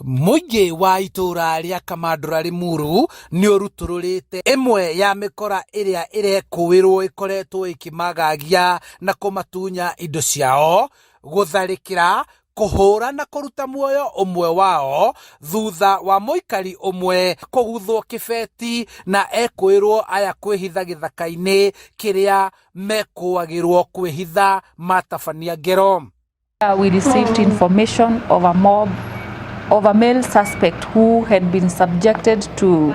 Mũingĩ wa itũũra rĩa Kamandũra Limuru nĩ ũrutũrũrĩte ĩmwe ya mĩkora ĩrĩa ĩrekũĩrwo ĩkoretwo ĩkĩmagagia na kũmatunya indo ciao, gũtharĩkĩra, kũhũra na kũruta muoyo ũmwe wao thutha wa mũikari ũmwe kũguthwo kĩbeti na ekũĩrwo aya kwĩhitha gĩthaka-inĩ kĩrĩa mekũagĩrwo kwĩhitha matabania ngero. We received information of a mob of a male suspect who had been subjected to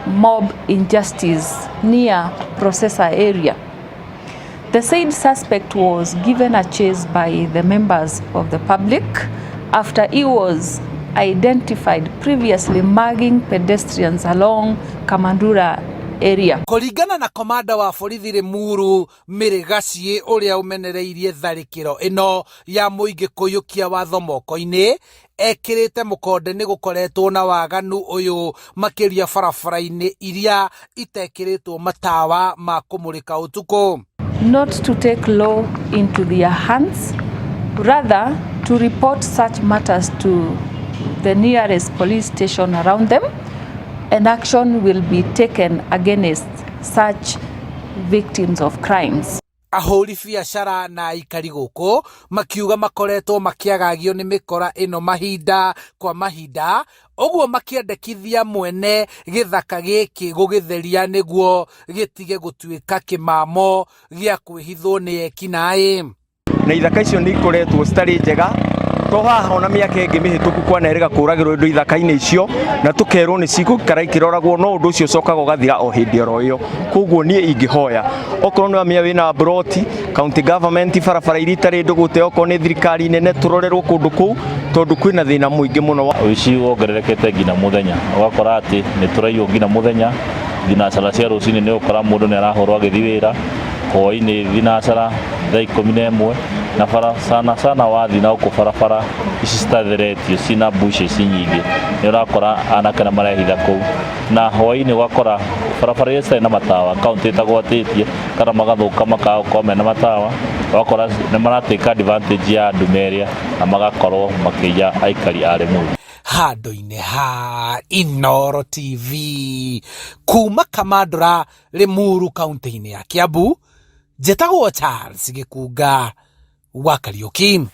mob injustice near Processor area. The said suspect was given a chase by the members of the public after he was identified previously mugging pedestrians along Kamandura area. Kũringana na komanda wa borithi Limuru Mary Gaciĩ ũrĩa ũmenereirie tharĩkĩro ĩno ya mũingĩ kũiyũkia watho moko-inĩ, ekĩrĩte mũkonde nĩ gũkoretwo na waganu ũyũ makĩria barabara-inĩ iria itekĩrĩtwo matawa ma kũmũrĩka ũtukũ. Not to take law into their hands, rather to report such matters to the nearest police station around them, and action will be taken against such victims of crimes. Ahũri biacara na aikari gũkũ makiuga makoretwo makĩagagio nĩ mĩkora ĩno mahinda kwa mahinda, ũguo makĩendekithia mwene gĩthaka gĩkĩ gũgĩtheria nĩguo gĩtige gũtuĩka kĩmamo gĩa kwĩhithwo nĩ ekinaĩ. Na ithaka icio nĩ ikoretwo citarĩ njega to haha, ona mĩaka ĩngĩ mĩhĩtũku kwanerĩga kũragĩrwo indo ithaka-inĩ icio na tũkerwo nĩ cigũikara ikĩroragwo, no ũndũ ũcio ũcokaga ũgathira o hĩndĩ oro ĩyo. Koguo niĩ ingĩhoya, okorwo nĩ wamĩa wĩna broti, county government, barabara iria itarĩ ndũgũte, okorwo nĩ thirikari nene, tũrorerwo kũndũ kũu tondũ kwĩna thĩna mũingĩ mũno. Ũici wongererekete nginya mũthenya, ũgakora atĩ nĩ tũraiywo nginya mũthenya thinacara cia rũcinĩ. Nĩ ũgũkora mũndũ nĩ arahũrwo agĩthiĩ wĩra, hwaĩ-inĩ thinacara thaa 11 na bara sana sana. Wathiĩ na gũkũ barabara ici citatheretio ciĩna bushes nyingĩ, nĩ ũrakora anake nĩ marehitha kũu, na hwaĩ-inĩ ũgakora barabara iria citarĩ na matawa kaunti ĩtagwatĩtie kana magathũka makaga gũkorwo mena matawa, ũgakora nĩ maratake advantage ya ndume ĩrĩa na magakorwo makĩiya aikari a Limuru. Handũ-inĩ ha Inooro TV kuma Kamandũra Limuru kaunti-inĩ ya Kiambu, njĩtagwo Charles Gĩkunga wa Kariũki.